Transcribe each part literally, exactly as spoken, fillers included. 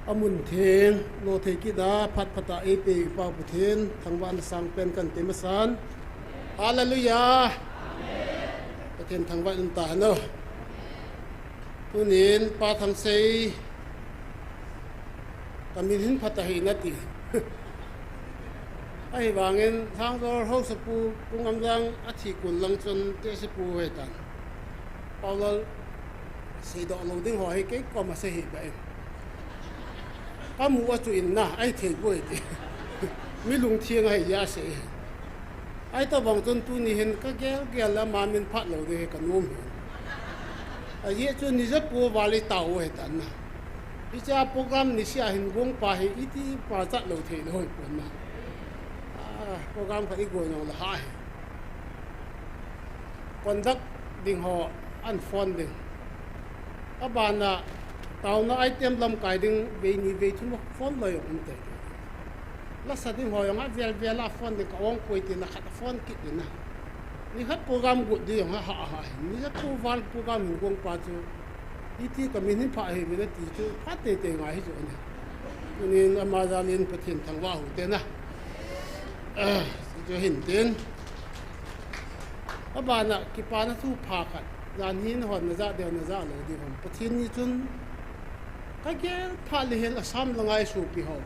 Amun theng, lo thei kit a, phat phat a eipeh Pa Pathen, thangvahna sangpen kan ti masan. Hallelujah. Pathen thangvah in ta hen o. Tunin Pa Thangsei, ka min hin phat ahi nati. Ahivangin, Thangjol Haosapu, Pu Ngamjang athi kon lang chun, tehsepu ahitan. Paulal, seidoh lou ding ho hi kei koma sei hih beh in. Ka mu a chu in na, ahi thei poi ti. Mi lungtheng ahi jeh a sei. Ahitobang chun tuni hin ka gel gel le ama min phat lou ding hi ka nom hi. Ajeh chu ni ja ko val i tao u ahitan na. Hiche a program niseh a hin gong pa hi iti pa chat lou thei lou hi pon na. Ah, program khat i gong jong le ha hi. Conduct ding ho an phone ding. Abana taona item lamkai ding vei ni vei thum phone lou jong um tei. Lasa ding ho jong avel vel a phone ding ka ong poi tina khat phone kit ding na. Nikhat program got ding jong ha ha ha. Ni ja ko val program hin gong pa chu. Iti ka min hin phat hi ve na ti chu phat tei tei ngai hi chu na. Tunin ama jal in Pathen thangvah u hite na. Ah, chu hin tin. Abana kipana thu pha khat. Jan hin hon na ja deu na ja lou ding hon. Pathen ni chun ka gel phat le hin Assam langa i sopi ho.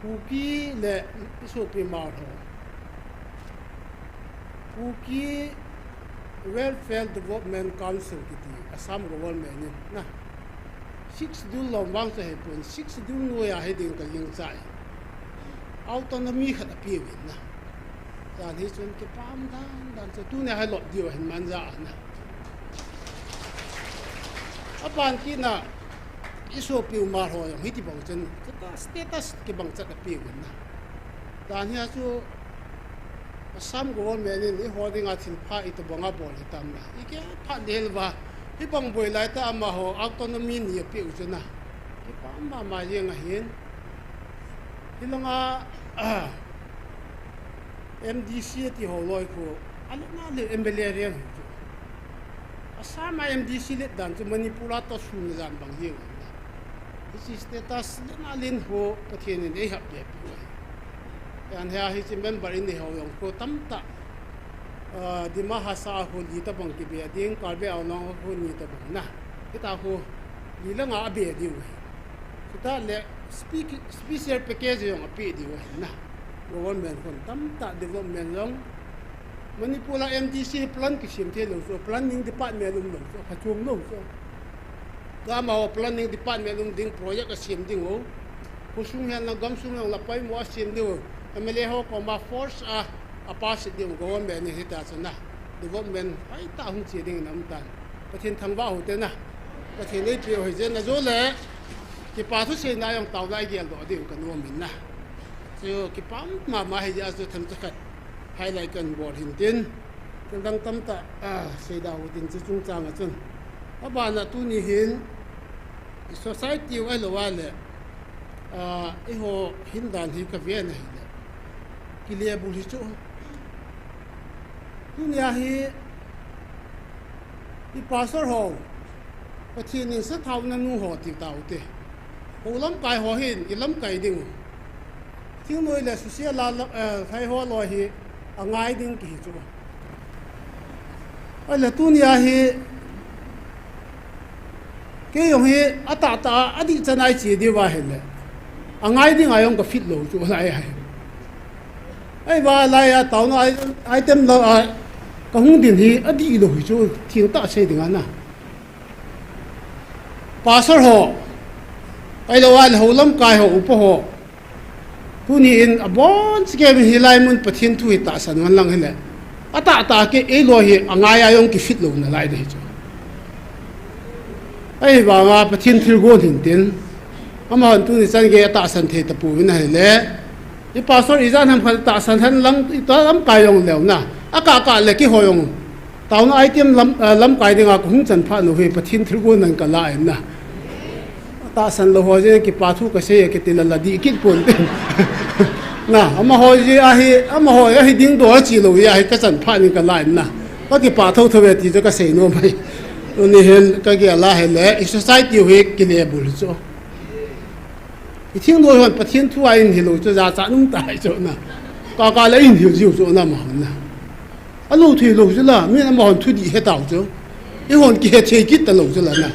Kuki le i sopi Hmar ho. Kuki Welfare Development Council kiti Assam government in na. Sixth Schedule lom vang chu hipon, Sixth Schedule noiya hiding ka gingchai. Autonomy khat apeuvin na. Jan hi chun kipah dan dan chu tunia hi lop diu ahin manja a na. Aban kit na i sopi u Hmar ho jong hiti bang chun status kibang chat apeuvin na. Jan hi a chu Assam government in eiho dinga thilpha itobang abol hitam na. I gel phat le hin va. Hibang boi lai tah amaho autonomy ni apeu chu na. Kipah mama jeng ahin. Hilanga, ah, M D C ati ho loi khu. Alet na le M L A reng hi chu. Assam a M D C let dan chu Manipur a toh sun jan bang jeng na. Hiche status le na len ho Pathen in eihap be pi. Jan hi a hiche member in eiho jong khu tamtah. Ah, Dima Hasao a khu li tobang kibe ding, Karbi Anglong a khu ni tobang na. Hita khu li langa abe diu ahi. Chutah le spe-, special package jong ape diu ahi na. Government khun tamtah development jong. Manipur a M D C plan kisem thei lou chu, planning department um lou chu, phachom lou chu. Amaho planning department um ding project asem ding u. Khosung hihen lang gamsung hihen lang poimo asem ding u. M L A ho koma force a, apass ding u government in hita chu na. Development hoitah hung che ding in aum tan. Pathen thangvah u hite na. Pathen eipeu hi jen na jo le. Kipa thuseina jong taona i geldoh diu ka nom in na. Chu kipah mama hi jeh a chu themcha khat highlight kan bol hin tin. Thil dang tamtah, ah, seida u tin chu chungchang a chun. Abana tuni hin i society u ahilou a le, ah, eiho hin dan hi ka ve na hile. Kile bul hi chu. Tunia hi i pastor ho, Pathen in sathao na nu ho ti tau te. Ho lamkai ho hin i lamkai ding u. Thingnoi le susia la, la, eh, thai ho loi hi angai ding kihi chu. Ahile tunia hi kei jong hi atahtah a adih chan a i che diu va hile. Angai ding a jong ka fit lou chu lai ahi. Ahivang lai a taona i-, item lou a ka hung din hi adih lou hi chu thengtah sei ding a na. Pastor ho, ahilou a le ho lamkai ho, upa ho. Tuni in abon chikei in hilai mun Pathen thu hi tahsan man lang hile. Atahtah kei eiloi hi angai a jong ki fit lou nalai ding hi chu. Ahivanga Pathen thilgon hin tin. Amahon tuni chan gei atahsan thei tapouvin ahile. I pastor ijat ham khat tahsan hen lang, i ta lamkai jong leu na. Akah kah le keiho jong. Taona item lam, ah, lamkai dinga ka hung chan phat nau hi Pathen thilgon nan ka la in na. Tahsan lou ho jeh in kipa thu ka sei a kiti la la dih kit pon tin. Na, amaho jeh ahi, amaho ahi ding doh a chi lou jeh ahi ka chan phat nin ka la in na. Ka kipa thotho ve ti chu ka sei nom ahi. Tuni hin ka gel a hile, i society u hi kilebul chu. I thingnoiya hon Pathen thu a in hilou chu, jachat um tai chu na. Kaka le in hil jiu chu na amahon na. Alou thei lou chu la, min amahon thudih he tau chu. Eihon kihe thei kit talou chu la na.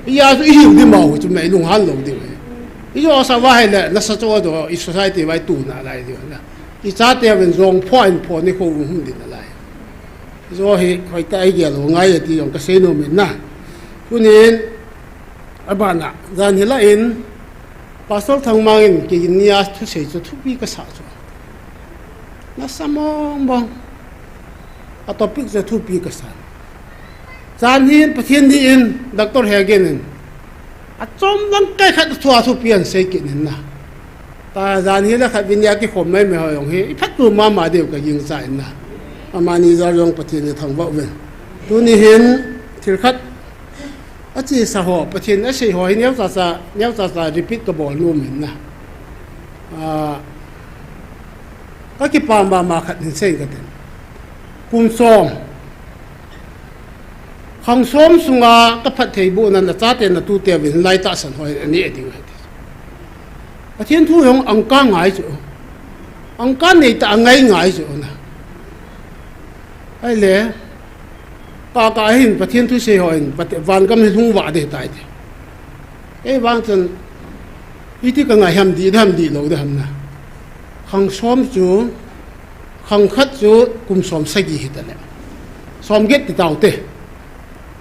Hijeh a chu i hil ding mau chu mei lunghang lou ding. I jo sa va hile, nasa chu do, i society vai tu nalai ding na. I chate uvin jong pho in pho ni kho hung hum ding nalai. Hijo hi hoitah a i gel u ngai e ti jong ka seinom in na. Tunin, abana, jan hi la in, Pastor Thangmang in kei ni a thusei chu thupi ka sa chu. Nasa mong mong. A topic chu thupi ka sa. Jan hin Pathen ni in, Doctor Hegen in, achom lang kai khat thu a thupi ahin sei kit in na. Ta jan hi la khat vin a kikhom mai mai ho jong hi, i phattu mama diu ka gingcha in na. Amani jal jong Pathen in thangvah uvin. Tuni hin, thil khat achesa ho, Pathen in asei ho hi neocha cha, neocha cha repeat ka bol nom in na. Ah, ka kipah mama khat hin sei ka tin. Kum som. Khang som sunga ka phattheibohna na chate na tute uvin lai tahsan ho hi anei ding ahi ti. Pathen thu jong angka ngai chu. Angka nei ta angai ngai chu na. Ahile, kaka hin Pathen thusei ho in, Pathe-, vangam hi lhung vah ding tai ti. Kei vang chun, iti ka ngai ham dih, ham dih lou ding ham na. Khang som chu, khang khat chu kum som sagi hi ta le. Som get ti tau te.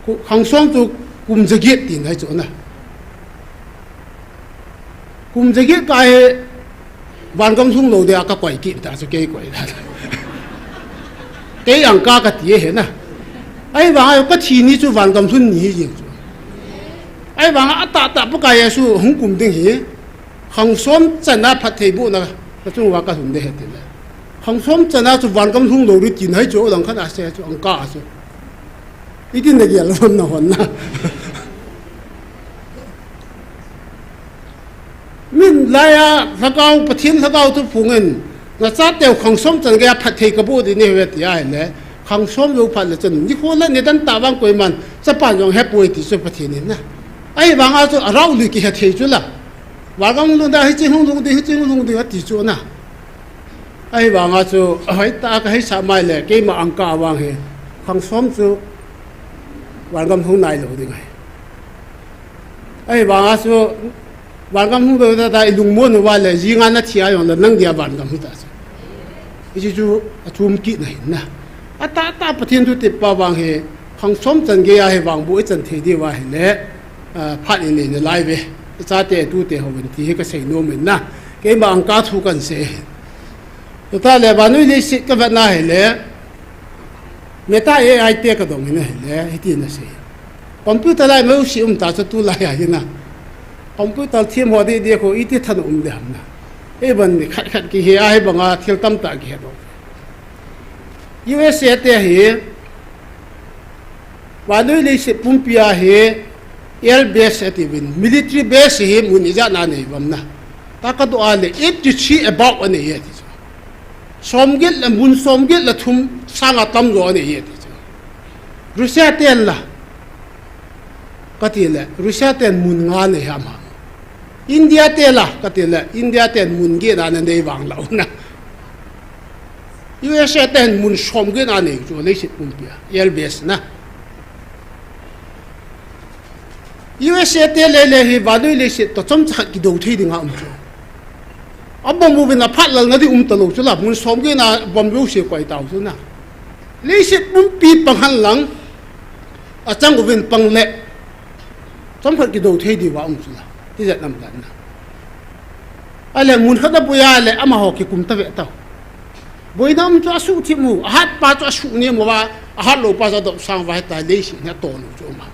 Ku-, khang som chu kum jaget ti nai chu na. Kum jaget ka hi vangam lhung lou ding a ka koi kit ta chu kei koi ta. Kei angka ka ti e he na. Ahivang a ka thi ni chu vangam lhun ni hi jeng chu. Ahivang a tahtah Pakai Jesu hung kum ding hi. Khang som chan a phattheibohna ka chung uva ka lhun ding ahi ti le. Khang som chan a chu vangam lhung lou ding ti nai chu lang khat a sei chu angka a chu. Iti na gel lou ham na hon na. Min laiya lhagao, Pathen lhagao thu phung in, na chateu khang som chan geiya phatthei ka boh ding nahi uve ti ahile, khang som jou phat le chun, nikho le nidan tah vang koiman, chapa jong hepoi ti chu Pathen in na. Ahivang a chu arao lui kihe thei chu la. Vangam lhung ding, hiche hung lhung ding, hiche hung lhung ding ati chu na. Ahivang a chu, hoitah a ka heisah mai le, keima angka vang hi, khang som chu vangam lhung nai lou ding ahi. Ahivang a chu, vangam lhung lou tah tah i lungmon uva le, jing a na thi a jong le, nang dia vangam lhung ta chu. Hiche chu, achom kit na hin na. Atahtah Pathen thutep pa vang hi, khang som chan geiya hi vangboh i chan thei diu ahile, ah, phat i nei nalai uve. I chate, i tute hon ti hi ka seinom in na. Keima angka thu kan sei. Chutah le vannoi leiset ka vet na hile, Meta A I te ka dong in ahile, hiti na sei. Computer lai mo si um ta chu tulai a hi na. Computer them ho didi kho iti than um ding ham na. Eiban mi khat khat kihe a hibanga thil tamtah kihe doh. U S A te hi, vannoi leiset pumpi a hi, air base ati uvin, military base hi mun ijat na nei uvam na. Tah ka doh a le, eighty three about anei e ti chu. Som get le, mun som get le thum sanga tamjo anei e ti chu. Russia ten la, ka ti le, Russia ten mun nga nei ham ham. India te la, ka ti le, India ten mun get na nei vang lou na. U S A ten mun som get na nei chu leiset pumpi a, air base na. U S A te le le hi vannoi leiset toh chomcha khat kidou thei dinga um chu. A bomb uvin a phat lal na ding um talou chu la, mun som get na bomb jouse koi tau chu na. Leiset pumpi pang hen lang, achang uvin pang le, chomkhat kidou thei diu va um chu la. Tijat nam dan na. Ahile mun khat a boi a le amaho kikum ta ve tau. Boina um chu asuh thim u, ahat pa chu asuh nem uva, ahat lou pa chu adop sang uva, hita leiset hi aton u chu um a.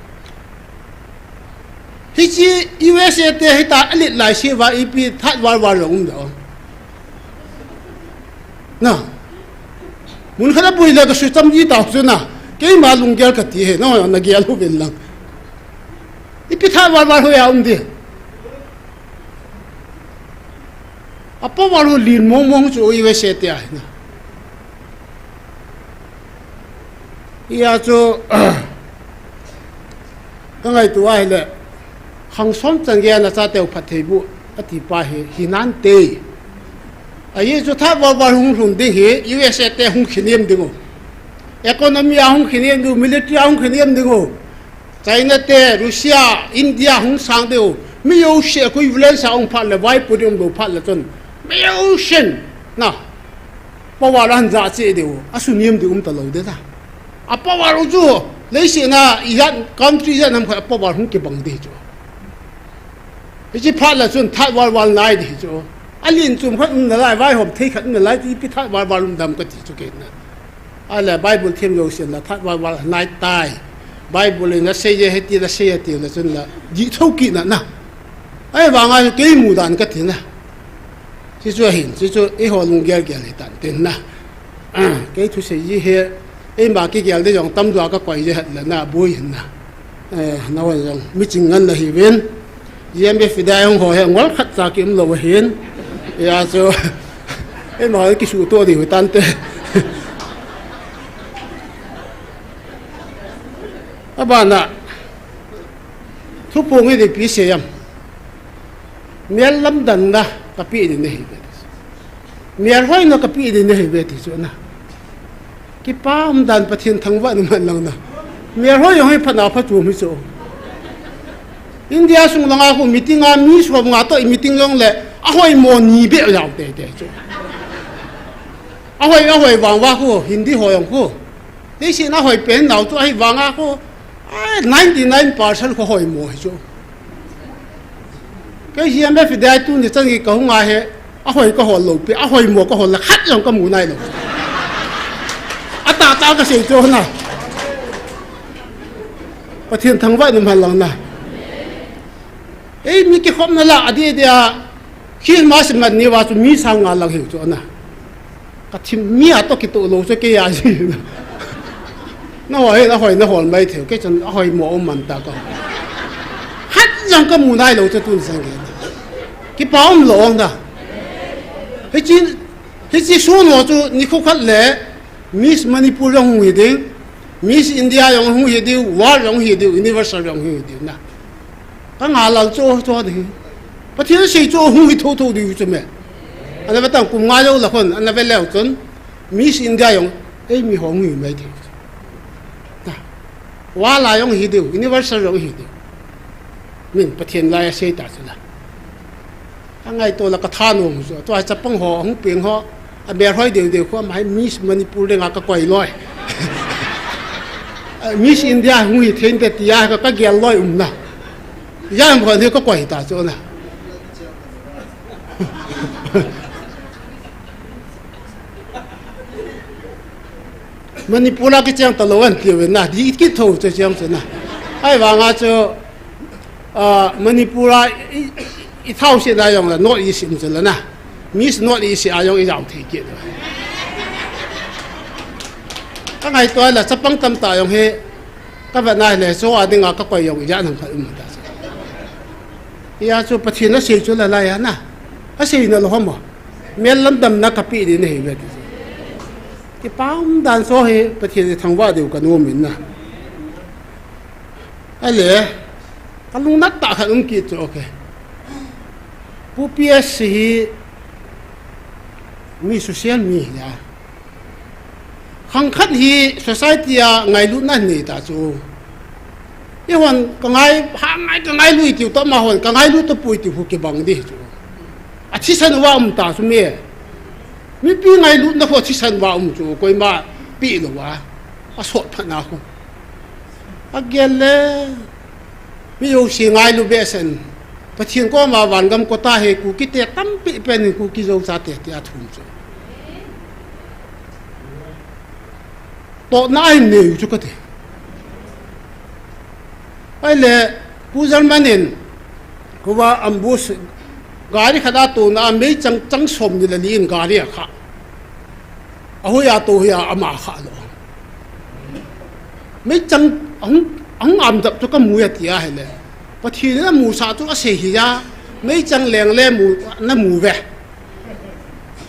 Hiche U S A te hita alet lai se uva ipi that var var jong um ding. Na. Mun khat a boi le ka sui cham ji tau chu na. Keima lunggel ka ti ahi, na, na gel uvin lang. Ipi that var var hoi a um ding. A power ho lin mong mong chu U S A te ahi na. Hia chu, Ngaito ahile, khang som chan gei a nachateu phatthei boh, ati pa hi, hi nante. Ajeh chu third world war hung lhun ding hi, U S A te hung khinem ding u. Economy a hung khinem ding u, military a hung khinem ding u. China te, Russia, India hung sang ding u. Mi jouse equivalence a um phat le, vaipo ding um lou phat le chun. Mi jousen, na. Power ahin ja cheh ding u. Asuniam ding um talou ding ta. A power u chu, leiset a ijat, country ijat ham khat a power hung kibang ding chu. Hiche phat le chun third world war nai ding chu. Alen chom khat um nalai, vaihom thei khat um nalai, ti ipi third world war um dem kati chu kei na. Ahile Bible them jousen la third world war nai tai. Bible in asei e, hiti la asei e, ti le chun la, dih thou kit na na. Ahivanga kei mu dan kati na. Hichu ahin, hichu eiho lunggel gel hitan tin na. Ah, kei thusei ji hi, eima kigel ding jong tamjo a kakoi ji het le na, boi hin na. Eh, nahon jong, miching ngen nahiuvin. G M F Day hung ho hi, ngol khat cha kium lou ahin. Hijeh chun, eima kisuto diu tante. Abana, thuphong hi ipi sei em. Mel lamdanna kapeh ding nahi uve. Melhoina kapeh ding nahi uve ti chu na. Kipa umdan Pathen thangvah in umhen lang na. Melhoi jong hi phatna phatchom hi chu. India sung langa khu meeting a mi som nga toh i meeting jong le ahoimo ni beh jao teitei chu. Ahoi, ahoi vang uva khu Hindi ho jong khu. Leiset a hoi pen nau chu ahivanga khu, ai, ninety nine percent khu hoimo hi chu. Kei G M F Day tuni chan gei kahung a hi, ahoi kahol lou pi, ahoimo kahol le khat jong kamu nailou. Atah tah a kasei chu na. Pathen thangvah in umhen lang na. Ei, mi kikhopna lah adeh deh a, Christmas ngan ni uva chu mi sang nga lang hiu chu na. Kathim mi a toh kitoh lou chu kei a ji. Nahoi, nahoi, nahol mai thei, kei chun ahoimo um man ta ka. Khat jong kamu nailou chu tun sang gei. Kipa umlou na. Hiche, hiche sun ho chu nikho khat le Miss Manipur jong hung hi ding, Miss India jong hung hi diu, World jong hi diu, Universal jong hi diu na. Ka ngal lal chu, chu ding. Pathen asei chu hung hi thotho diu chu me. Ana ve tang kum nga jou la khun, ana ve leu chun. Miss India jong, eimi ho hung hi mai thei. Ta. World a jong hi diu, Universal jong hi diu. Min Pathen lai asei ta chu la. Angaito la kathanom chu. Tua chapang ho, hung peng ho. Amelhoi deu deu khu, ama hi Miss Manipur dinga kakoi loi. Miss India hung hi thei inte tia ka, kagel loi um na. Jam ho ni kakoi ta chu na. Manipur a kicheng talou an tiu na, di kit tho chu cheng chu na. Ahivanga chu, ah, Manipur a i, i, i thau se na jong la, North East um chu la na. Miss North East a jong i jao thei kit. Ka ngaito la, chapang tamtah jong hi, ka vet na le, chu a dinga kakoi jong i ja nang khat um ta chu. Hijeh chu Pathen asei chu la lai a na. Asei na lou ham. Mel lamdanna kapeh ding nahi uve ti. Kipa umdan chu hi Pathen in thangvah diu kanom in na. Ahile, kalungnat tah khat um kit chu, okay. Pu P S hi mi social mi hi a. Khang khat hi society a ngailutna nei ta chu. Eihon ka ngai, ha ngai ka ngailu i tiu tah, amahon ka ngailu tapoi tiu khu kibang ding chu. Athisan uva um ta chu mi. Mipi ngailutna khu athisan uva um chu, koima peh lou a. Asot phatna khu. Agel le. Mi jouse ngailu behseh in. Pathen koma vangam kota hi Kuki te tampi pen in Kuki Zo chate tia thum chu. Tohna ahin nei u chu kati. Ahile, Pu German in, kova ambush, gari khat a tona a meichang chang som ni le li in gari akha. Ahoi a to hi a ama kha lou. Meichang ahung, ahung amjap chu kamu e tia ahile. Pathen in amusah chu asei hi a, meichang leng le mu, namu ve.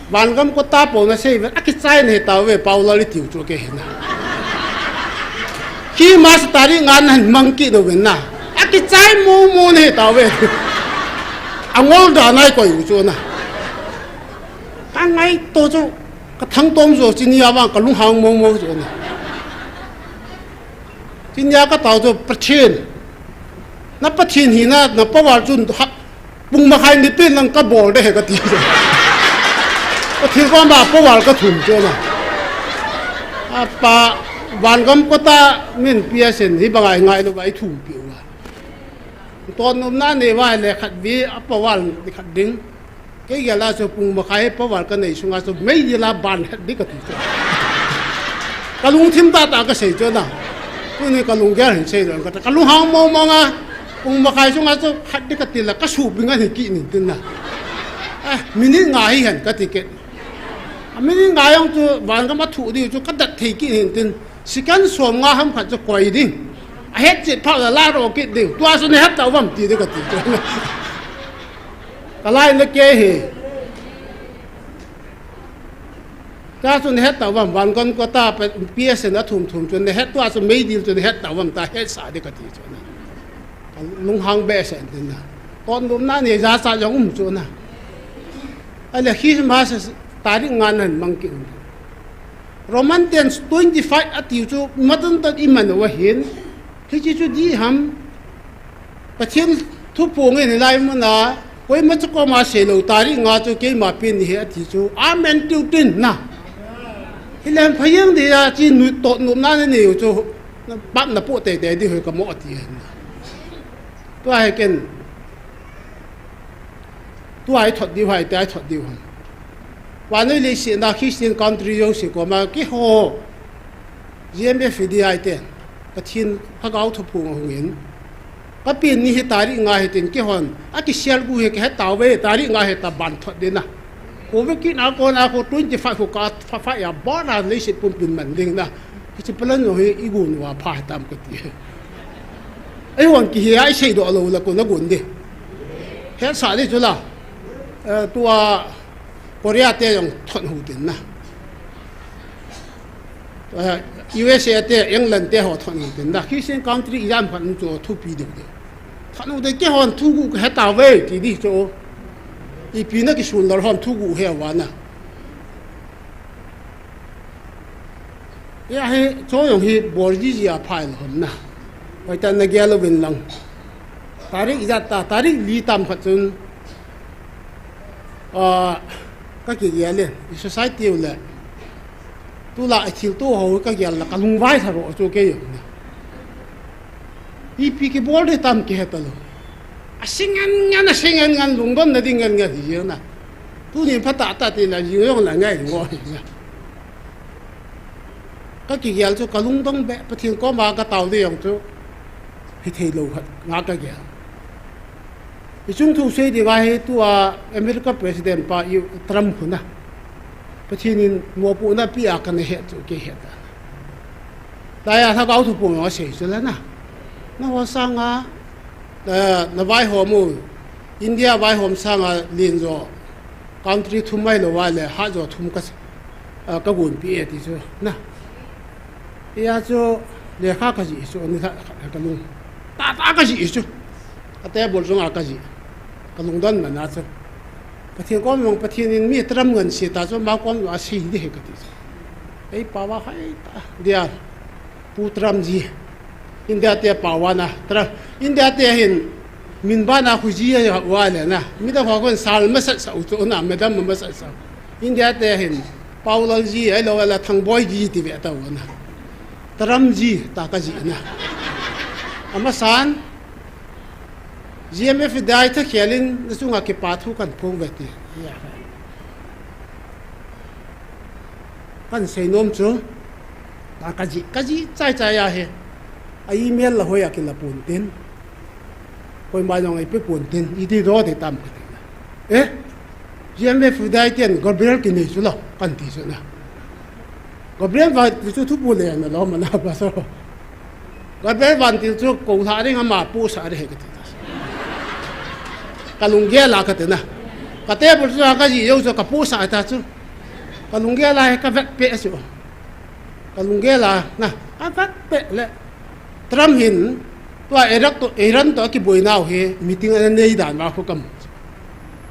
Vangam kota pou nasei uvin, akichai nahi tauve, Paulal i tiu chu kei hin na. Christmas tarik nga nahin mang kit uvin na. Kichai momo ne tave. Angol da nai koi u chu na. Ka ngaito chu, ka thangtom jo chini a vang ka lunghang momo chu na. Chini a ka tao chu Pathen. Na Pathen hina, na power chu hak pung makhai ni pen lang ka bol de he ka ti. Pathen koma power ka thum chu na. Apa, vangam kota min P S N hi bangai ngai lo vai thum pi u a. Ton nom na ne vai le khat vi a power ni khat ding. Kei gel a chu pung makhai power ka nei sunga chu meidil a ban het di ka ti chu. Ka lungthim tah tah ka sei chu na. Tuni ka lunggel hin sei lou ka ta. Ka lunghang mong mong a. Pung makhai sunga chu het di ka ti la ka supi ngan hi kit ning tin na. Eh, minute nga hi hen ka ti kit. A minute nga jong chu vangam a thu di chu ka dat thei kit ning tin. Second som nga ham khat chu koi ding. A het chet phat la la ro kit ding. Tua chu na het tau vam ti di ka ti chu. Ka lai na ke he. Tua chu na het tau vam, vangam kota P S N a thum thum chu na het, tua chu meidil chu na het tau vam ta het sa di ka ti chu na. Ka lunghang behseh in tin na. Ton nom na ne ja cha jong um chu na. Ale Christmas tarik nga nan mang ki um. Roman ten twenty five a tiu chu matun ton i man u ahin. Hichi chu di ham. Pathen thu pung in hilai mun a, koima chu koma sei lou, tarik nga chu keima pen ni he a ti chu. Amen tiu tin na. Hilai phayang di a chi nu to nu na ni u chu. Na pap na po te te di hoi ka mo a ti hen na. Tua he ken. Tua i thot di hai te i thot di han. Wa nei le si na Christian country yo si koma ki ho. G M F D I te, Pathen Lhagao thuphong ahung in. Ka pen ni hi tarik nga hi tin kihon, a kisial gu hi ka he tau ve, tarik nga hi ta ban thot ding na. Covid kit na kon a ko twenty five ko ka fa fa ya ba na leiset pumpin man ding na. Hichi plan no hi i gun uva pha tam ka ti. Ei hon ki hi ai sei do lo la ko na gun di. He sa di chu la. Eh, tua Korea te jong thot hu tin na. Eh, U S A te, England te ho thon tin na. Christian country ijat khat chu thupi deu deu. Thon u te kihon thugu ka he tau ve ti di chu. Ipi na kisun lou hon thugu he va na. Ya he, chu jong hi bol ji ji a phai lou hon na. Hoi ta na gel uvin lang. Tarik ijat ta, tarik li tam khat chun. Ah, ka kigel in, i society u le. Tulai thil tu ho ka gel la ka lungvai tha ro chu kei u na. Ipi kibol di tam kihe ta lou. A sing ngan ngan, a sing ngan ngan, lungdon na ding ngan ngan hi na. Tuni pha ta ta ti la jing jong la ngai ngo hi na. Ka kigel chu ka lungdong be, Pathen koma ka tao di jong chu. Hi thei lou khat nga ka gel. I chung thu sei ding ahi tua America President pa i Trump khu na. Pathen in mopohna pi a ka na het chu kei het a. Tua a Lhagao thuphong a sei chu la na. Na ho sanga, eh, na vaihom u, India vaihom sanga len jo. Country thum mai lou va le, ha jo thum ka, eh, ka gonpi e ti chu na. Hia chu lekha ka jih chu, ni khat, khat ka lung. Ta ta ka jih chu. A table chunga ka jih. Ka lungdon man a chu. Pathen kom jong, Pathen in mi Trump ngan sei ta chu, ama kom jong a sei di he ka ti chu. Ei pao a hai ta dia. Pu Trump ji. India te pao a na. Trump. India te hin min bana khu ji a va le na. Mi ta khu kon sal masat sa u chu na, madam masat sa. India te hin Paulal ji, ahilou le Thangboi ji ti ve tau na. Trump ji ta ka ji na. Amasan, G M F D I thakhel in na chunga kipa thu kan phong ve ti. Ya. Kan sei nom chu. Ta ka ji, ka ji chai chai a he. A email la hoi a kila pon tin. Koima jong ei pe pon tin, i ti do te tam ka ti na. Eh? G M F D I ten Gabriel kinei chu la, kan ti chu na. Gabriel Vantil chu thupu le na lo ma na ba so. Gabriel Vantil chu ko tha ding ama pu sa de he ka ti. Ka lunggel a ka ti na. Ka table chu ka ji jou chu ka pu sa ta chu. Ka lunggel a he ka vet pe chu. Ka lunggel a na. A vet pe le. Trump hin Tua Iraq toh, Iran toh akiboinau hi meeting anei dan uva khu kamu.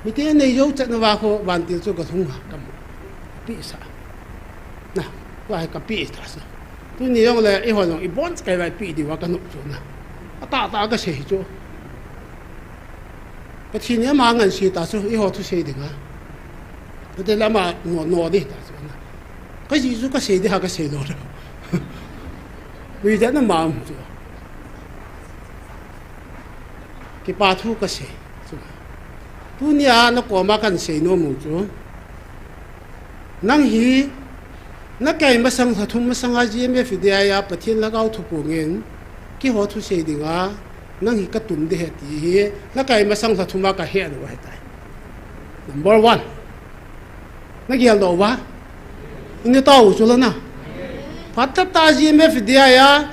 Meeting anei jou chet nauva khu vantil chu kalhung a kamu. Pisa. Na, tua hi kapisa. Tuni jong le eiho jong ibon chakai uva ipi diuva kanop chu na. Atahtah kasei chu. Pathen in ama ngansi ta chu, eiho thusei dinga. Pathen le ama no, no ding ta chu na. Kajih chu kasei ding ham kasei lou ding ham. Ui ding na ma um chu. Kipa thu kasei chu. Tunia nakoma kahin sei nom u chu. Nang hi, nakai masang lha thum masanga G M F D I a Pathen Lhagao thuphongin, keiho thusei dinga, nang hi katun ding ahi ti hi, nakai masang lha thuma kahet u ahitai. Number one. Nagel doh uva? Ini tao chu la na. Phat tah tah G M F D I a,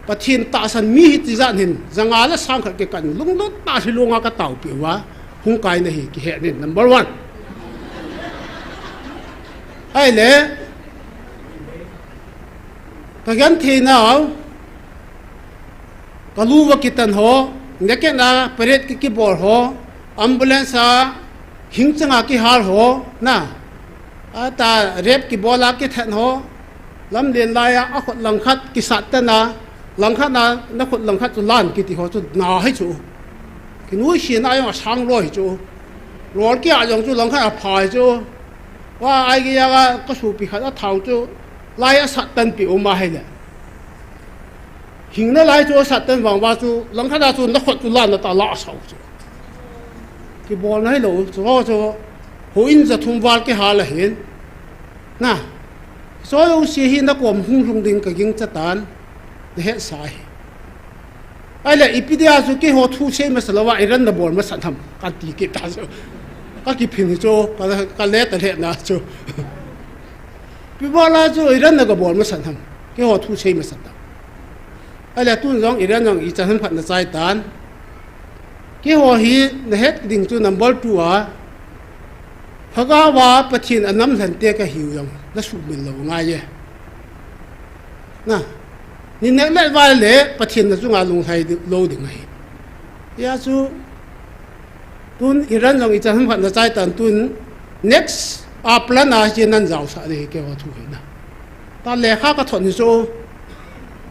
Pathen tahsan mi hi tijat hin, janga le sang khat kikan lunglut tah hi lunga kataopi uva, hung kaina hi kihet in, number one. Ahile, kagenthei nau, kalu va kitan ho, naked a parade ki, kibol ho, ambulance a hing changa kihal ho, na, ata rape kibol a kithen ho, lamlen laiya akhut langkhat kisat tan a, langkhat a, nakhut langkhat chu lan kiti ho chu na hi chu. Kinuisatna jong asang lou hi chu. Lol kia jong chu langkhat apha hi chu. Wa ai ki ya ka, kasopi khat athao chu. Lai asat tan pi um ahile. Hing nalai chu asat tan vang uva chu, langkhat a chu nakhut chu lan na ta la asao chu. Kibolna hilou, chu chu, houin ja thum val kihal ahin. Na, so jouse hi nakom hung lhung ding kagingcha tan, nahetsa ahi. Ahile, ipi dia chu keiho thusei masa louva, Iran nabol masat ham, kati kit ta chu. Kakiphin chu, ka, kale ta lheh na chu. Ipi bola chu Iran nagabol masat ham, keiho thusei masat ta. Ahile tun jong Iran jong ichan ham phat nachai tan. Keiho hi nahet ding chu number two a, Lhagao a Pathen anam lhante kahiu jong, nasuhmil lou ngai e. Na, ni nek let val le Pathen nachunga lunglhai di, lou ding ahi. Hia chu, tun Iran jong ichan ham phat nachai tan tun next a plan a hiche nan jaosah ding hi keiho thu hi na. Ta lekha kathot ni chu.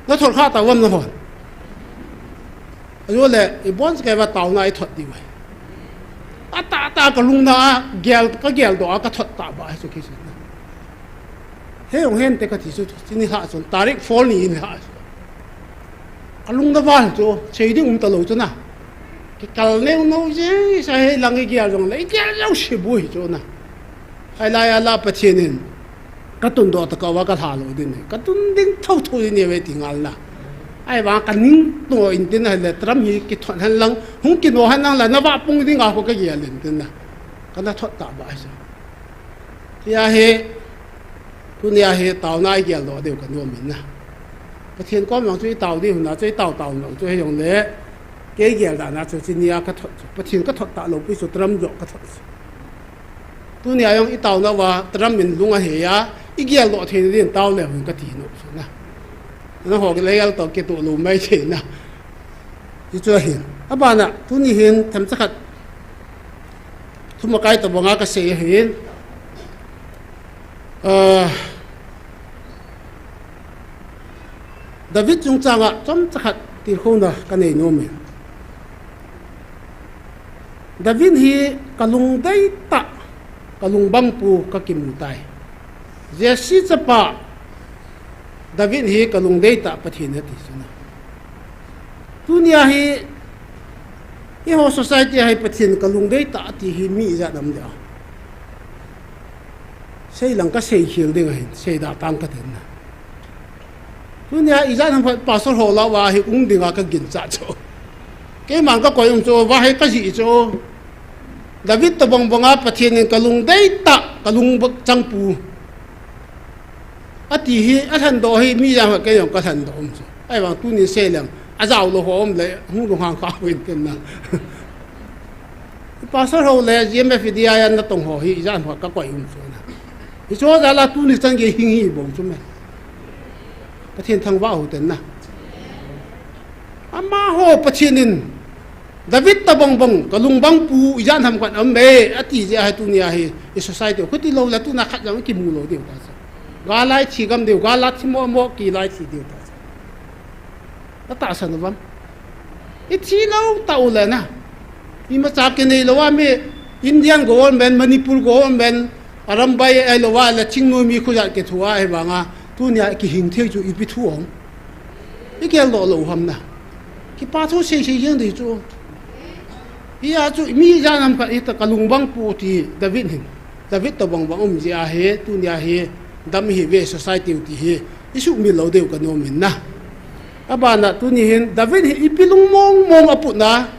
Nathot kha ta uvam nahon. Ajole, ibon chakai uva taona ithot diu ahi. Atah tah kalungna a, gel, kagel doh a kathot tah ba ahi chu kei chu na. He jong hente kati chu, chuni lha chun, tarik four ni in lha chu. Kalungna val chu, sei ding um talou chu na. Kikal neo neo jeng sa hi lang igel jong le, igel jouse bu hi chu na. Ahilai a la Pathen in, katun doh tokah uva kalha lou ding ahi. Katun ding thotho ding ahi ve ti ngal na. Ahivang kaning to in tin ahile Trump hi kithot hen lang, hung kino hen lang la, navah pung ding a ho kagel in tin na. Kana thot tah ba ahi chu. Tia hi, tunia hi taona igel doh diu kanom in na. Pathen kom jong chu itao diu na, chu itao tao nau chu hijongle, kei gel dan a chu chunia kathot chu. Pathen kathot talou pi chu Trump joh kathot chu. Tunia jong itao nauva Trump in lung ahei a, igel doh thei ding tao leu hin kati nom chu na. Naho le gel toh kitoh lou mai thei na. Hichu ahin. Abana, tuni hin themcha khat thumakai tobanga kasei ahin. Ah, David chungchanga chomcha khat tilkhouna kanei nom e. David hi kalung deitah, kalung bangpu kakimu tai. Jesse chapa David hi kalung deitah Pathen ati chu na. Tunia hi, eiho society a hi Pathen kalung deitah ati hi mi ijat ham dia. Sei lang kasei khel ding ahin, sei da tang katen na. Tunia ijat ham khat pastor ho lah uva hi um dinga kaginchat chu. Keiman kakoi um chu, va hi kajih chu. David tobang banga Pathen in kalung deitah, kalung bak changpu ati hi, alhendoh hi, mi jang khat kei jong kalhendoh um chu. Ahivang tunin sei leng, ajao lou ho um le, hung lunghang kha uvin tin na. Pastor ho le, G M F D I a natong ho hi, ijat ham khat kakoi um chu na. Hichu jal a tuni chan gei hing hi bou chu me. Pathen thangvah u hiten na. Amaho Pathen in, David tobang bang, kalung bang pu, ijat ham khat um e, ati jeh a hi tunia hi, i society, khuti lou le tuna khat jong kimu lou diu ta chu. Gal a ithi gam diu, gal a thi mo mo, kei la ithi diu ta chu. Atahsan uvam. Ithi lou tau le na. Imacha kinei lou a mi, Indian government, Manipur government, Arambai ahilouva le Chingnoi mi khojat kithu a ahivanga, tunia kihing thei chu ipi thu ham. Igeldoh lou ham na. Kipa thu seisei jeng ding chu. Hia chu mi ijat ham khat hita kalung bang pu ti David hin. David tobang bang um jeh a hi, tunia hi, dam ihi ve society u ti hi, isuhmil lou diu kanom in na. Abana tuni hin, David hi ipi lung mong mong aputna,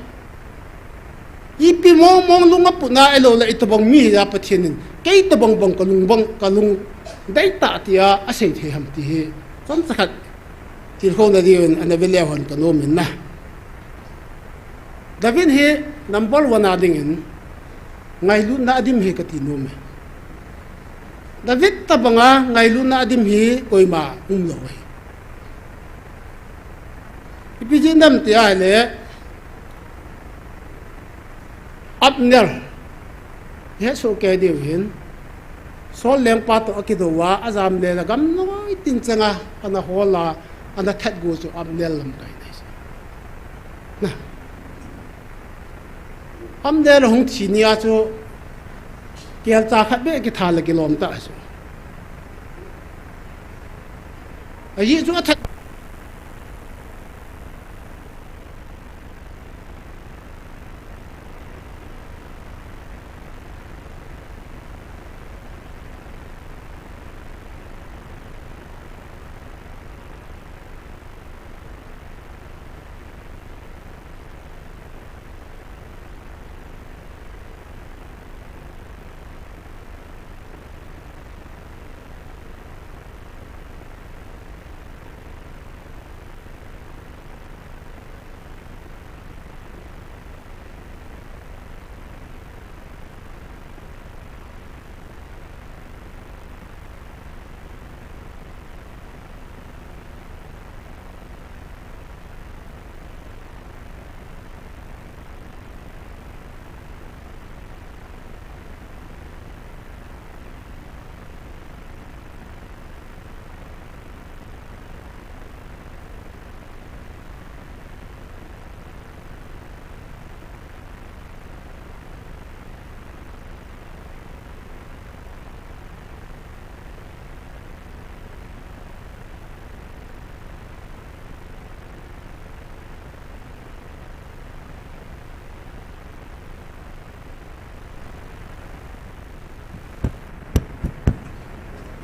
ipi mong mong lung aputna ahilou le itobang mi hia Pathen in, kei tobang bang kalung bang, kalung dei tah tia asei thei ham ti hi. Chomcha khat tilkhouna diuvin ana ve leu hen kanom in na. David hi number one a dingin ngailutna adim hi kati nom e. David tobanga ngailutna adim hi koima umlou ahi. Ipi jeh ham tia ahile, Abner, ihet soh kei diu hin, Saul lengpa toh akidou a, ajam le la gamnoi tin changa ana hol a, ana that gu chu Abner lamkai ahi. Na. Abner ahung thi nia chu, kelcha khat beh kitha le kilom ta chu. Ajeh chu athat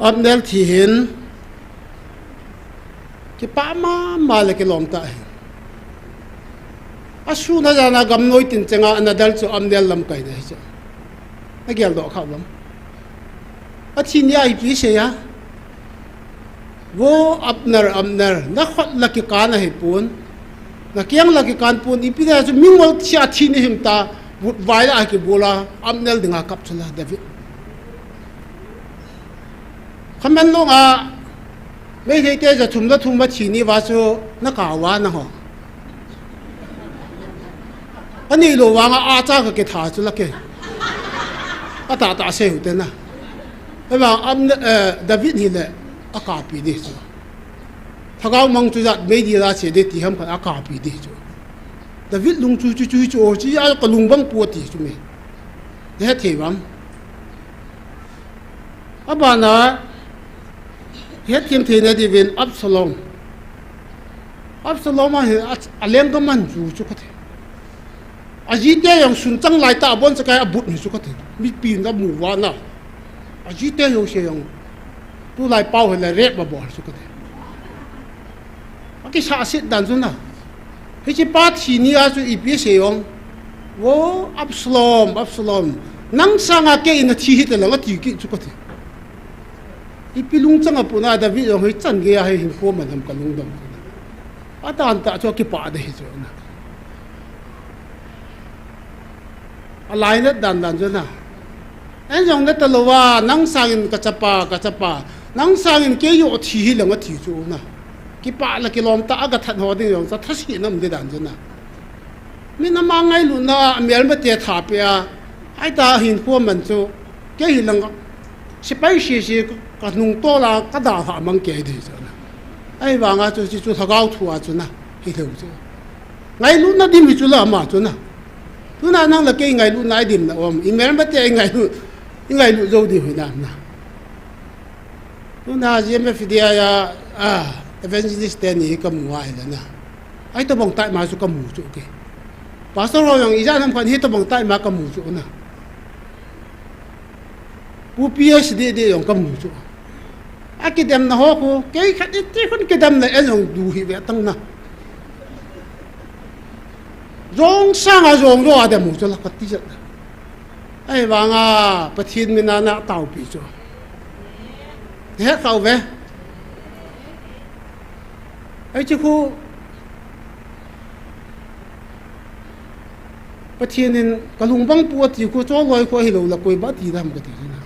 Abner thi hin, kipah mama le kilom tah ahi. Asun ajan a gamnoi tin changa ana del chu Abner lamkaina ahi chu. Nageldoh kha uvam. Athi nia ipi asei a. Vo Abner, Abner, nakhut la kikan ahipon, nakeng la kikan pon, ipi dia chu mingol thi a thi nahim ta, vutvai la akibol a, Abner dinga kap chu la David. Khamen long a, Meiteite ja thum la thum va thi ni uva chu nakao uva nangho. Anei lou vanga acha kakitha chu la kei. Atahtah sei u hite na. Ahivang Abner, eh, David hile akapi ding chu. Lhagao mang chu jat meidil a che ding ti ham khat akapi ding chu. David lungthim chu chu chu chu a kalung bang pu ati chu me. Nahet thei uvam. Abana, hetthem theina diuvin Absalom. Absalom a hi a, alenggam ahin ju chu kati. Ajite jong sun chang lai tah a abonchakai abut hi chu kati. Mipin amu uva na. Ajite jouse jong tulai pao hile rape abol chu kati. Akisahset dan chu na. Hiche pa thi nia chu ipi asei jong. Vo Absalom, Absalom. Nang sanga kei nathi hita lang ati kit chu kati. Ipi lungchang a puna David jong hichan gei a hi hinkho man ham kalungdong. Adan tah chu akipah ding ahi chu na. Alainat dan dan chu na. Ahin jong nata louva, nang sangin kachapa, kachapa. Nang sangin kei jong thi hi lang ati chu na. Kipah le kilom tah a gathat ho ding jong chu thasetna um ding dan chu na. Min ama ngailutna a melmate tha pe a, ahi ta hin khu man chu, kei hi lang, sipai sese ka nung tol a ka dalha mang kei ding chu na. Ahivang a chu, chu, chu lhagao thu a chu na, hilou chu. Ngailutna dim hi chu la ama chu na. Tuna nang le kei ngailutna i dimna um, i melmate i ngailut, i ngailut jou ding hi na na. Tuna G M F D I a, a, evangelist teni ka mu a ile na. Ahi tobang tah ma chu ka mu chu kei. Pastor ho jong ijat ham khat hi tobang tah ma ka mu chu na. Pu P S D D jong ka mu chu. A kidemna ho khu, kei khat iti khun kidemna en jong du hi ve tang na. Jong sanga jong jo a dem u chu la ka ti jat. Ahivang a, Pathen min a na taopi chu. He kau ve. Ahi chu khu, Pathen in ka lung bang pu ati khu, cho loi khu ahilou la koi ba ti dam ka ti na.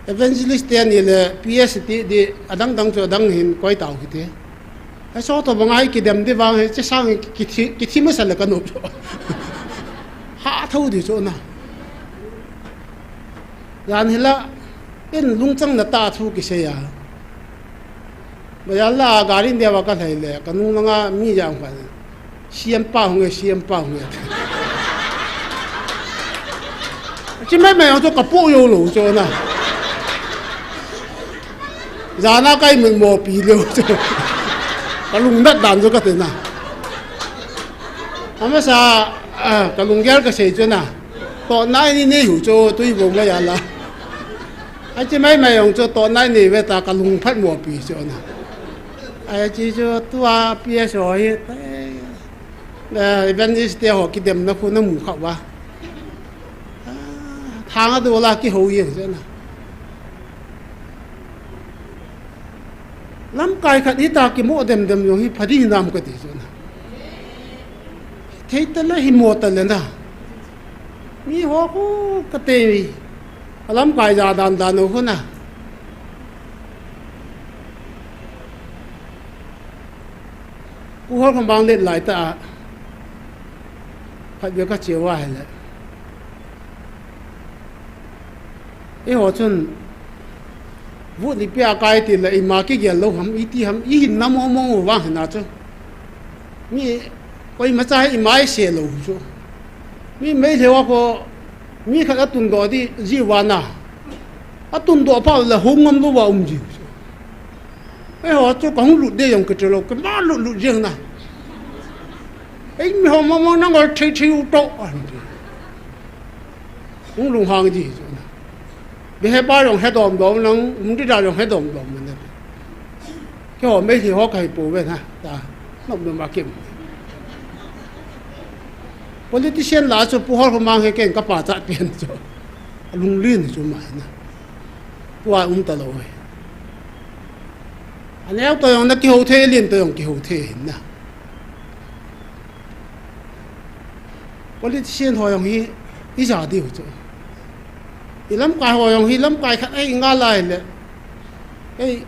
Evangelist teni le P S ti di adang dang chu adang hin koi tau kiti. Ahi so to bang ahi kidem di vang hi, che sang hi kithi, kithi masa le ka nop chu. Ha thou di chu na. Jan hi la, in lungchang na ta thu kisei a. Bazar la gari neo a ka lhai le, ka nung langa mi jang khat. C M pa hung e, C M pa hung e. Chi mai mai ang chu ka pu yo lo chu na. Jana kai mun mo pi lo chu. Ka lung nat dan chu ka te na. Amasa, ah, ka lunggel ka sei chu na. To nai ni nei hu chu tui bo mai ala. Achi mai mai jong chu to nai nei ve ta ka lung phat mo pi chu na. Achi chu tua P S ho hi, eh, evangelist te ho kidemna khu na mu kha va. Ah, thang a do la ki ho yeng chu na. Lamkai khat hi ta ki mo dem dem jong hi pha di nam ka ti chu na. Thei ta le hi mo ta le na. Mi ho khu ka te mi. A lamkai ja dan dan u khu na. Pu Hol Khambang let lai ta a. Khat ve ka che va he le. Eiho chun, vut ni pia kai ti le, ima kigel lou ham, iti ham, i hin na mo mo mo vang hina chu. Mi, koima cha ima i se lou chu. Mi Meitei ho ko, mi khat a tun doh di, ji va na. A tun doh pha le hung ngam lou va um ji chu. Eiho chu ka hung lut de jong ka che lou, ka ma lut lut jeng na. Ei mi ho mo mo na ngol thei thei u to. Hung lunghang ji chu na. Be he pa jong he dom dom nang, um di da jong he dom dom na. Keiho Meitei ho ka hi pou ve na, ta. Nom nom a kim. Politician la chu Pu Hol Khambang he ken ka pachat pen chu. A lunglen chu mai na. Tua um ta lou he. A neo to jong na kihou thei, lien to jong kihou thei na. Politician ho jong hi, i ja diu chu. I lamkai ho jong hi, lamkai khat ei nga lai le. Ei,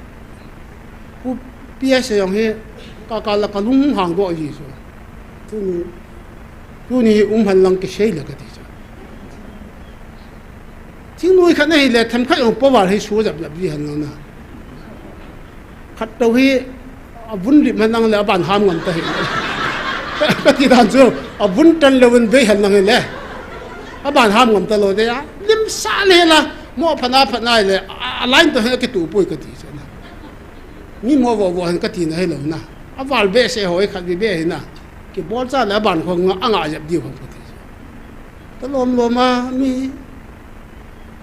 Pu P S jong hi, ka ka la ka lunghang doh ji chu. Tuni, tuni um han lang kisei le ka ti chu. Thingnoi khat na hi le, themkhat jong power hi su jap jap ji han lang na. Khat to hi, a vun lim han lang le, a ban ham ngam ta hi. Ka ti dan chu, a vun tan le vun bei han lang hi le. A ban ham ngam ta lou de a. Lim sa le la, mo phat na phat na le, a, a line to hi a kitu poi ka ti chu na. Mi mo vo vo han ka ti na hi lou na. A val be se hoi khat bi be hi na. Kibol cha le, a ban kho nga, a nga jap diu kho ka ti chu. Ta lom lom a mi.